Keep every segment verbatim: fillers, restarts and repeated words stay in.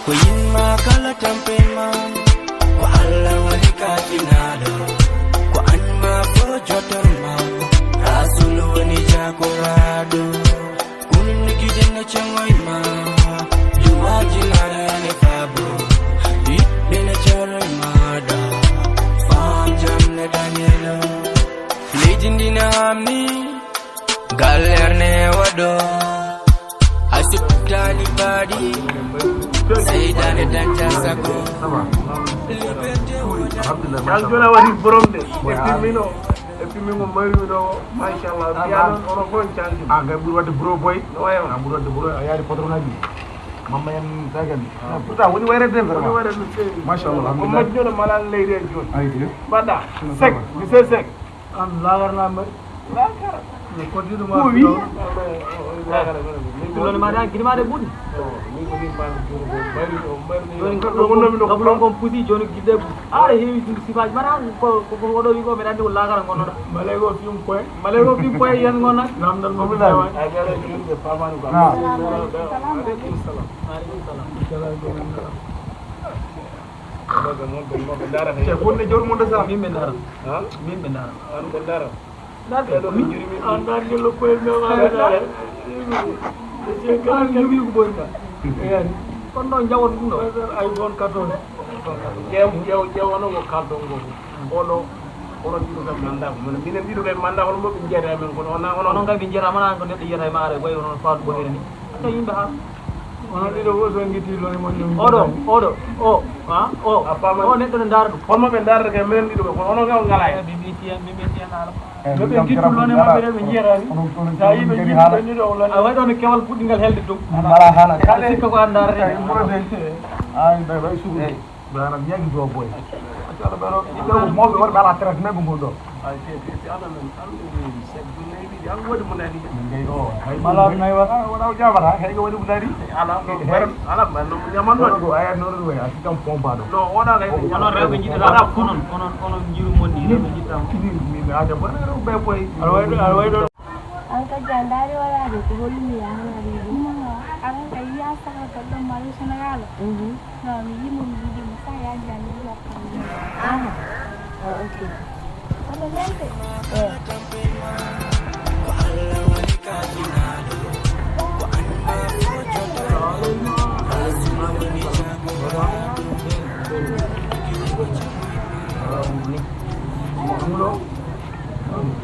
Ko yinma kala tampen ma, ko Allah woni kafinaaɗo. Ko an ma fo jotor ma, Rasul woni jakoraaɗo. Kunnugi den no cengoy ma, duwaji na rene fabo. Yiɓɓe na joroy maɗa, fam jam na Danielo. Leydi ndi na hamni, galler ne waɗo. Asib tali baɗi, seyɗane dañta sago. Liberté wona. Alhamdulillah, machallah. Jona waɗi borom de. E pimmino, e pimmino mari mi ɗo, machallah. Biya non ono kon canji. Ah, gay ɓuri wadde bro boy. No wayo. Ah, ɓuri wadde bro, a yaari patron aji. Mamma en tagan. Pourtant woni wayre den vraiment. Woni wayre no feewi. Machallah, alhamdulillah. Ko majjono malal leydi en joni. Ay de. Mbaɗa. Sek, monsieur Sek. An lagarna mari. Lagara. Ko diɗo ma. Ko wi? Lagara mari. Ɗum noon ma dan gidi ma de ɓuuri. Joni ko ɗum wonno mi no. Ko ɗum kon pusi joni gidde. Aɗa heewi ɗum sifaaji mbaɗa ko ko ko oɗo wi ko mbeɗa anndi ko lagara ngonnoɗa. Malego fim koye. Malego fim koye yen ngonnoɗa. Lamdal mo bilawa. Ay gara joni ɓe famani ko. Aleykum salam. Aleykum salam. Te kon ne jawdi mon de sa. Min ɓe ndara. Ha? Min ɓe ndara. An ɓe ndara. Ndar ɓe ko min. An ndar gello koye men ma ɓe ndara. An juwi ko ɓoyma. Eyani. Kon ɗo jawon ɗum ɗo. Ay bon quatorze. Ƴeew ƴeew ƴeew onon ko kalɗon ngo. Oɗo onon ɗiɗo kam manda ko minen minen ɗiɗo kay manda hono moɓe jeeta men kono ona onon. Onon kay ɓe jeeta mana ko neɗɗo yiyata e maare way onon fawde ɓoyre ni. Ata yimɓe ha. Onon ɗiɗo fof so ngitti lone mon ɗum. Oɗo oɗo o ha o. A faama. O neɗɗo ne ndaara ɗum. Holmo ɓe ndaarata kay minen ɗiɗo ɓe kono onon kay on ngala hen. Ɓe mbiiti hen ɓe mbiiti hen haala. Yo ɓe ngittu lone maɓɓe ɗe ɓe jiyata ni. Sa yi ɓe jiɗi ɓe ɗiɗo o lone. A way ɗo no kewal puɗɗingal helde dow. Mala haala. Aɗa sikka ko an ndaarata. Ay ɓe way sugu. Ɓe ana ñaagi ɗo boy. Accu Allah ɓe ɗo. Mawɓe wonɓe ala traite même ngol ɗo. Ay te te te ana men an. Sek ɗum leydi an woni mo nani. Min gay o hay mala nay wata wala o jabata hay ko woni mo nani. Ala no ber ala man no ñaman no. Ko ay no no way asi kam pompa do. No wona lay ñaman rewbe jitta. Onon onon onon jiru mon ni rewbe jitta. Ni ni aja bona rewbe boy. Ala way do ala way do. An kadi a ndaari waraade ko holmi ya hana ɗum ɗum. Aran kay yiya sahra tan ɗon mari Sénégal. No mi yimo mi yiɗi mo sa ya jani. Aha. Ah, ok. Kono lente. Eh.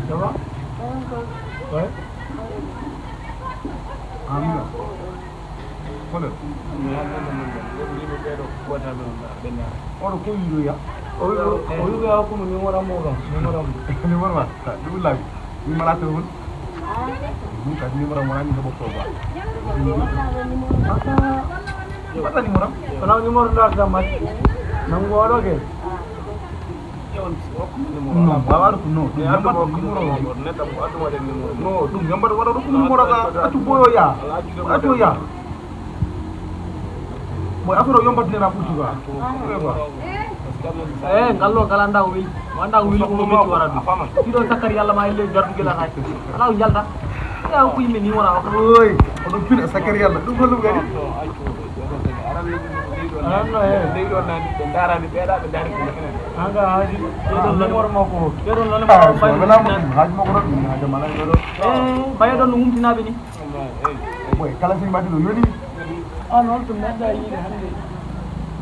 Ça va? Ouais. Amina. Kono. Oɗo ko yiɗoya? O wi ko o wi ko ya ko mo numéro mo kam numéro mo. Numéro ma. Ɗum labi. Min mbaɗa téléphone. Ɗum kadi numéro mo nani heɓo ko ba. Mbaɗa numéro. Kono numéro ndarta mari. Nangu oɗo ke. Non, wawa ɗo ko non. Ɗum yambat ko numéro o. Non, ɗum yambat waɗa ɗo ko numéro ka accu boyo ya. Accu ya. Mo affaire o yambat nena ɓurtu ka. Eh, ngal ɗo kala anda ko weli. Mo anda ko weli ko mo metti wara ɗum. Ɗiɗo sakkari Yalla ma elle jardu gila hay. Ala ko jalta. Ya ko yimɓe ni wona o. Oy, oɗo pina sakkari Yalla. Ɗum ko ɗum kadi. Aranno he. Leydi o nani ɓe darani ɓeeɗa ɓe dari ko enen. Anga haji. Keɗon lone makko. Keɗon lone makko. Haji makko ɗon ɗum haji mala ɗo ɗo. Eh, baye ɗon no mumtinaɓe ni. Boy kala sin mbaɗi no yoni. An holto meɗɗa yiide hande.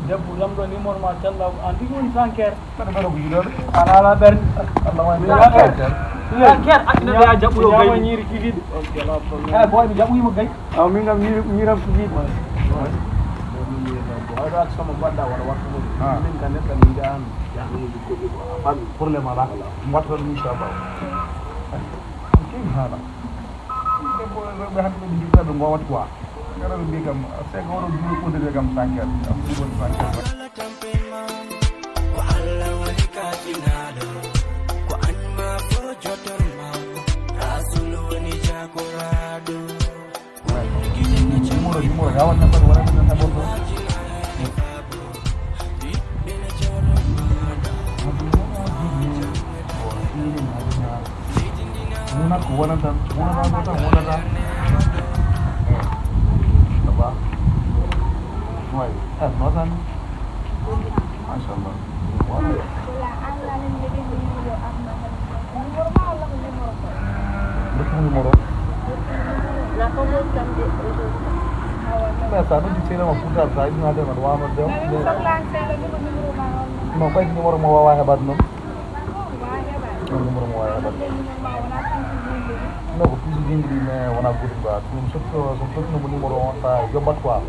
Debbo lamɗo numéro ma tella an tigi woni sanker. Mbaɗa mbaɗa ko yiɗoɓe. An ala ɓernde. Allah wani. Sanker. Sanker. Accident ya jaɓɓuyo gayni. Ñiri kigidi. Eh boy mi jaɓɓuyima gay. Aw min kam ñiiram ko jiiɗi. Hayɗo ak sama mbaɗɗa wala wattu ɗum. Min ka neɗɗo mi yiɗa an. Yahmuji goɗɗi ko a faami. Problème ala. Mi watta ɗum inchallah. Kin haala. Debbo rewɓe hande ɓe jibta ɓe gowat quoi. Gara ɓe mbi kam c'est que oɗo juuɗo ɓurde ɓe kam sanker. Am ɗum woni sanker. Ko Allah woni kafinaaɗo. Ko an ma fo jotor ma. Rasul woni jakoraaɗo. Numéro numéro ya wonno mbaɗa wona ɗum naɓorɗo. Wona ko wonata wonata ko tan wonata. Baba. Way. Ah, masani. Machallah. Wala. Ndekki numéro. Mais sa noddi seeɗa ma pourtant sa yiɗi nade ma wano de. Non, ɓaydi numéro mo wawa heɓat noon. Non, numéro mo wawa heɓat. Non, ko pusi jingɗi mais wona gotum quoi. Ɗum surtout so sottino mo numéro on sa yobbat quoi.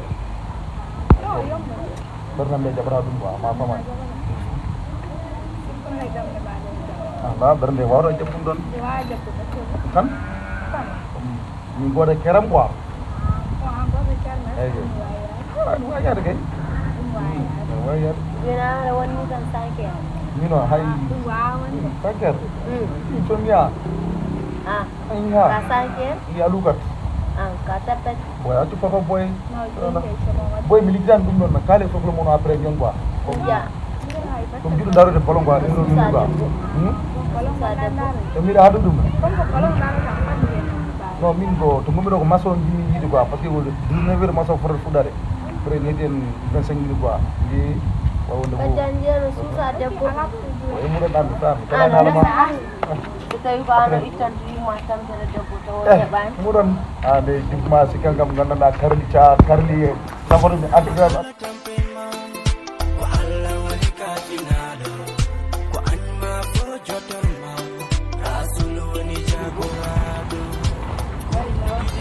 Ɓernde nde jaɓata ɗum quoi, ma famani. Ah, mba ɓernde wawata jaɓ ɗum ɗon. Tan. Min goɗa keram quoi. Eyyi. Ah, ɗum wawi yaade kay. Ɗum wawi yaade. Wona aɗa wonni tan sanke. Mino hay. Sanke. Ɗum somiya. Ah. Ka sanke. Ya lukat. Ah, ka tapet. Boy, accu papa boy. Boy, mi liggitan ɗum ɗon na kale soklo mono après ñon quoi. Comme juɗo darude ballon quoi, ɗum ɗon ɗum quoi. Hmm? Ɗum miɗa haɗu ɗum. Non, min ko to gommi ɗo ko maçon jimi yiide quoi, parce que ko dix-neuf heures maçon fotata fuɗɗade. Après neti en vingt-cinq minutes quoi. Ndi wawde ko. Kajan jiyano suusa debbo. E muɗon ɗan mi fami. Kala haala ma. So tawi ko an o ittanto yumma tampere debbo taw o heɓani. Muɗon a nde jibma si kankam gandanɗa karli ca karli e safara mi adduɗa. Ko Allah woni kafinaɗo. Ko anma fo jotorma. Rasul woni jagoraɗo.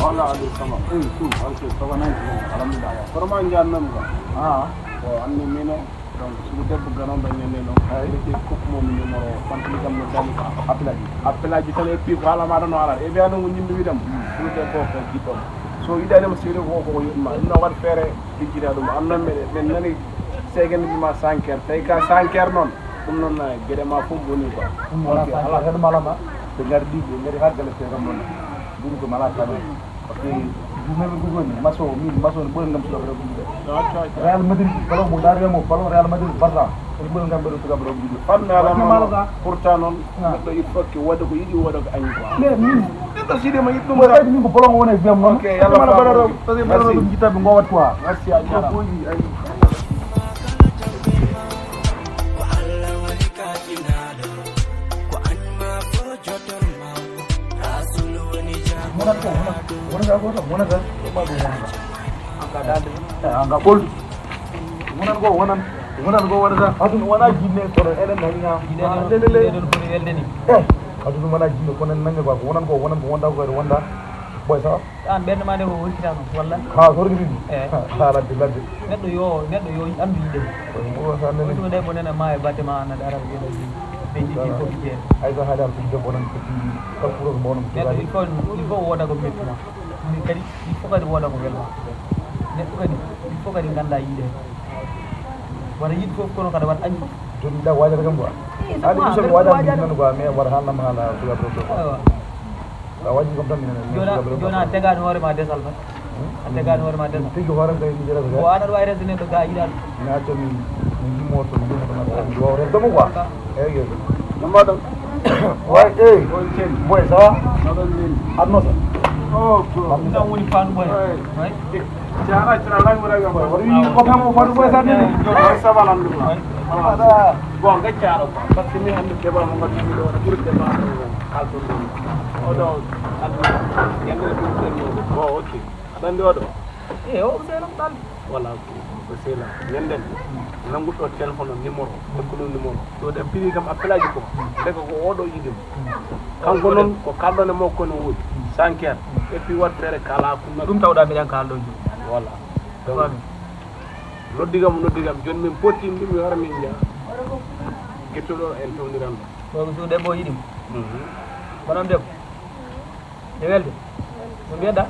Wala ade sama. Eh, tu, alke sama nan. Alhamdulillah. Korma njannan ga. Ah. Ko anni mino. Donc sugu debbo ganon ɗo ñande noon, hay ɓe kokku mo numéro, pantilikam no dali. Appilaji. Appilaji tan e pi ko haala maɗa no haala e mbiya noon ko ñimmi wiɗam. Sugu debbo ko jiɗɗo so yiɗanima seeɗa ko koko yoɗma ɗum na waɗ feere. Ijjita ɗum annan meɗe men nani. Segene mbima sanker tawi ka sanker noon. Ɗum noon geɗe ma fof boni quoi. Ɗum wona sanker heɗo malama. Ɓe ngari ɗi ɓe ngari ha gale segam noon. Ɗum ko mala kamen. Parce que jumeɓe gogoni maso min maso ne ɓoyal ngam sukaɓe rewɓe yiɗe. Real Madrid ballon mo daari mo ballon Real Madrid Barça ene ɓoyal ngam ɓeɗo sukaɓe rewɓe yiɗe. Fanno alama pourtant noon neɗɗo il faut que waɗa ko yiɗi waɗa ko añi quoi. Mais min neɗɗo siɗema yiɗ ɗum kadi min ko ballon wona e biyam noon. Ok, yalla mala baɗaɗo parce que baɗaɗo ɗum jittaɓe gowat quoi. Merci a jarama. Ko Allah woni kafinaɗo. Ko anma fo jotorma. Wonata ko wonata wonata ko wonata. Anga ɓoldu. Wonan ko wonan wonan ko wonata. Aduna wona jinne kono enen nani ñam. Ɗeɗon foti welde ni. Eh, aduna wona jinne kono en nani ko wonan ko wonan ko wonda ko wonda. Boy sa. An ɓernde ma nde ko horkita noon walla? Ha horkiti ni. Eh. Ha ladde ladde. Neɗɗo yo neɗɗo yo andu yiɗe. Ko ɗum ko sa nani. Ko ɗum de ko nena ma e batte ma na dara ko ɓe jiɗi ko jeeɗe. Ay sa haɗa ko debbo nan ko ti. Neɗɗo il faut il faut wooda ko metti ma. Min kadi il faut kadi wooda ko welma. Neɗɗo kadi il faut kadi ganda yiide. Wata yiɗ fof kono kadi wat añ fof. Joni da wajata kam quoi. Aɗa ɗum somi wajata min nan quoi mais wata haalnam haala sukaɓe rewɓe quoi. Sa waji kam tan minen jona jona a tegani hoorema desal tan. A tegani hoorema desal tigi hoorem kay mi jerata. Ko an aɗa wawi resde neɗɗo ga yiɗa ɗum. Mi acca mi mi yimmo to mi yimmo to mi wawa resde mo quoi. Eyyi. Mbaɗon. Way, eh. Boy, ça va? Mbaɗon min. Adno sa. Oh, bro. Ɗum woni fandu boy. Way. Jara jara lang wala ga boy. Wari ko tamo fandu boy sa ni. Ay sabalam dum. Ada. Bon, ga jara. Parce que mi hande deba mo ngati do burde ma. Kalto. O do. Adno. Yande dum. Oh, ok. Aɗa anndi oɗo? E o ko sehlam ɗalde. Voilà. Ko sehlam ñanden nannguɗo téléphone o numéro, hokku ɗum numéro. So ɗe piri kam appelaji ko ndeka ko oɗo yiɗi mo. Kanko noon ko kalɗone makko no woodi sanker. Et puis waɗ feere kala kunna ɗum tawɗa mbiɗen kalɗo joni. Voilà. Donc noddi kam noddi kam joni min pottini ɗum mi wara min njaha gettoɗo en towniranɗo. Ɗo ko suuɗe mo yiɗi mo. Kono debbo. E welde? No mbiyeɗa?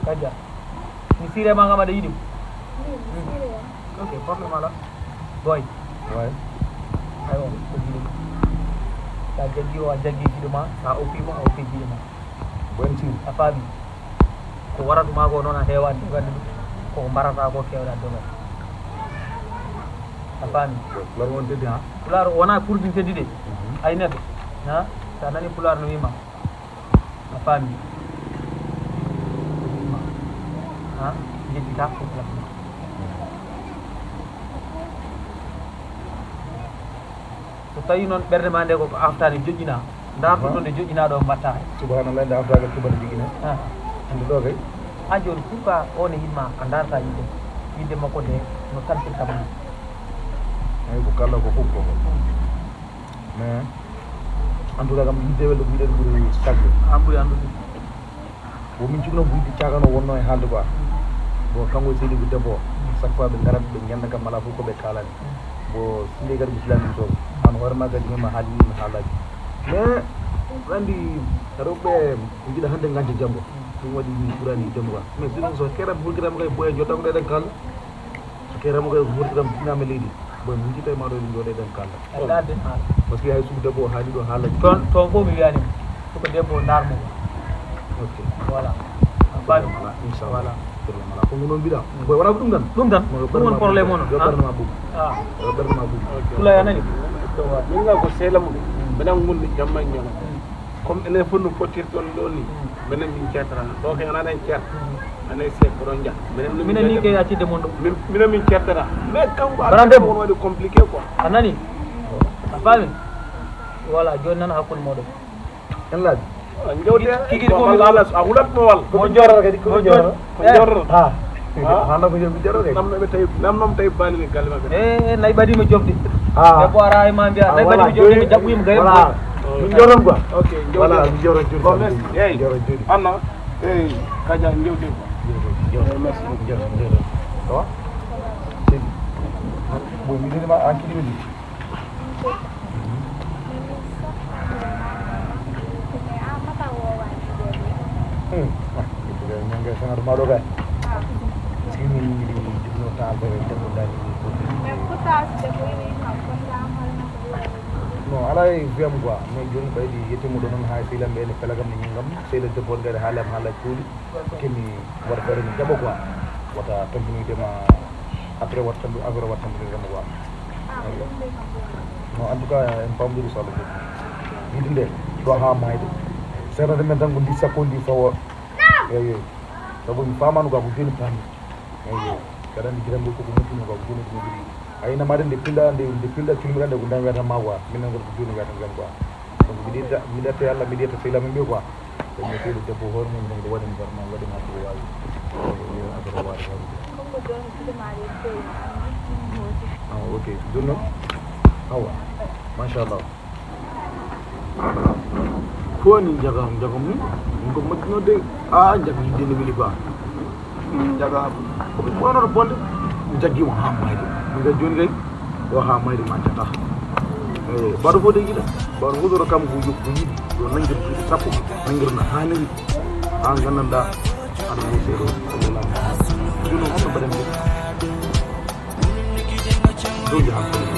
Kajja. Mi sire ma ngam aɗa yiɗi mo? Ok, problème ala. Boy. Way. Aywa, ko jiɗi. Sa jaggi o a jaggi jiɗo ma, sa oppi mo a oppi jiɗo ma. Boy si. A faami. Ko waratu ma ko noon a heewani dogande ɗum. Ko mbarata ko kewɗa dogande. A faami. Pulaar won teddi ha. Pulaar wona pour ɗin teddi de. Ay neɗɗo. Ha? Sa nani pulaar no wima. A faami. Ha? Yeddita ko pulaar. So tawii noon ɓernde maa ndee ko ko aaftaani joƴƴinaa, ndaarto ɗo nde joƴƴinaa ɗo mbaɗtaa heen. Subhanallah, nde aaftaaka cuɓa nde joƴƴinaa. Ah. Hannde ɗo kay. Aan jooni, pourquoi o ne yiɗ maa a ndaarta yiɗde, yiɗde makko nde no tampirta mo? Eey, ko kala ko fof ko. Mais, en tout cas, kam yiɗde welde ko yiɗde ɓuri sakde. Aan ɓuri anndude. Bon, min cuɓno ko yiɗde cagano wonno e haalde quoi. Bon, kanko e sehil ko debbo o, chaque fois ɓe ngarat, ɓe ñanda kam alaa fof ko ɓe kaalani. Bon, sinde kadi ko silami so, aan hoore ma kadi mema haali mi haalaji. Mais, aɗa anndi rewɓe ɓe njiɗa hannde nganca janngo. Ɗum waɗi mi ɓurani yiɗde mo quoi. Mais sinon so keram ɓurkiram kay boya jotta ko ɗeɗen kaalda. So keram kay ɓurkiram jinnaama leydi. Bon, min jitta e maaɗo eɗen jooɗe eɗen kaalda. Aɗa adden haala. Parce que hay sugu debbo o haali ɗo haala. Toon, toon fof mi wiyani mo. Suka debbo o ndaar mo. Ok. Voilà. A faami? Voilà, inchallah. Voilà. Problème alaa. Ko noon mbiɗa. Boy, wona ko ɗum tan? Ɗum tan. Ɗum woni problème o noon. Yo ɓernde ma ɓuuɓ. Ah. Yo ɓernde ma ɓuuɓ. Tula a nani? Min ga ko sehil am. Mbeɗa anndi jamma e ñalawma. Comme enen fof no pottirton ɗo ni. Minen min ceertata. Ɗo kay ana en ceerta. Ana e seeɗa ko ɗon jaa. Minen no minen ni kay accirde mon ɗo. Min, minen min ceertata. Mais kanko Bara a debbo. Won waɗi compliqué quoi. A nani? A faami? Voilà, jooni nan hakkunde mooɗon. En laabi. Jawdi kiki ko mi walla a hulat mo walla. Ko mi jorata kadi, ko mi jorata. Ko jorata. Ha. Handa ko mi jorata kadi. Namno ɓe tawi, namno ɓe tawi bali ne galle maɓɓe. Eh, nayi ɓadima jofde. Ah. Debbo ara e ma mbiya, nayi ɓadima jofde, mi jaɓɓuyima gayam. Voilà. Min joron quoi. Ok, voilà, mi joron joni. Bon, merci. Hey. Joron joni. Anna, hey, kaja jofde quoi. Joron, joron. Merci. Joron, joron. Bon, mi deni ma an kidi mi. Hmm. Ah, itu dia nyangga sangat malu kan? Meski ini di jumlah tak ada yang terbuka di. No, alaa e wiyam quoi, mais jooni ɓayde yettiima ɗo noon, haa sehil am ɓe ene pela kam, ne ñiŋ kam, sehil debbo on kadi haali am haala cuuɗi, kemi waɗa feere mi jaɓa quoi, wata tampinoyde ma, après wata tampi-, affaire wata tampinoyde ma quoi. No, en tout cas, en paamdiri so Allah jaɓi. Yiɗde nde, ɗo haa maayde. Seernata men tan ko ndi sakko ndi fawa. Eeyi, eeyi. Sabu mi faamaano quoi, ko jooni paami. Eeyi, eeyi. Kaɗa anndi gidan ngol koko moƴƴi noon quoi, ko jooni ko moƴƴi. A yina maɗa nde pinɗa, nde, nde pinɗa culmiɗa nde ko ndam wiyata ma quoi. Minen ko jooni wiyata ndiyam quoi. Donc mbiɗa yetta, mbiɗa yetta Allah, mbiɗa yetta sehil am ɓe quoi. Ɓe mi sehil debbo hoore mum, donc waɗi mi vraiment, waɗi ma ko waawi. Yo affaire o waɗi hoore mum. Ah, ok. Jooni noon? Awa. Machallah. Ko woni jagam, jagam ni? Ɗum ko moƴƴino de. Ah, jagam yidde ne weli quoi. Jaga ko mi wonata bonde. Mi jaggima haa mayde. Mi ga jooni kay. O haa mayde ma jaga. Eh, baɗo fof de yiɗa. Baɗo fof ɗo kam ko yo-, ko yiɗi. Yo nangir duuɓi sappo. Nangir no haaniri. Haa nganndanɗaa. Aɗa mo seeɗo. Jooni on no mbaɗen de. Dow jahan.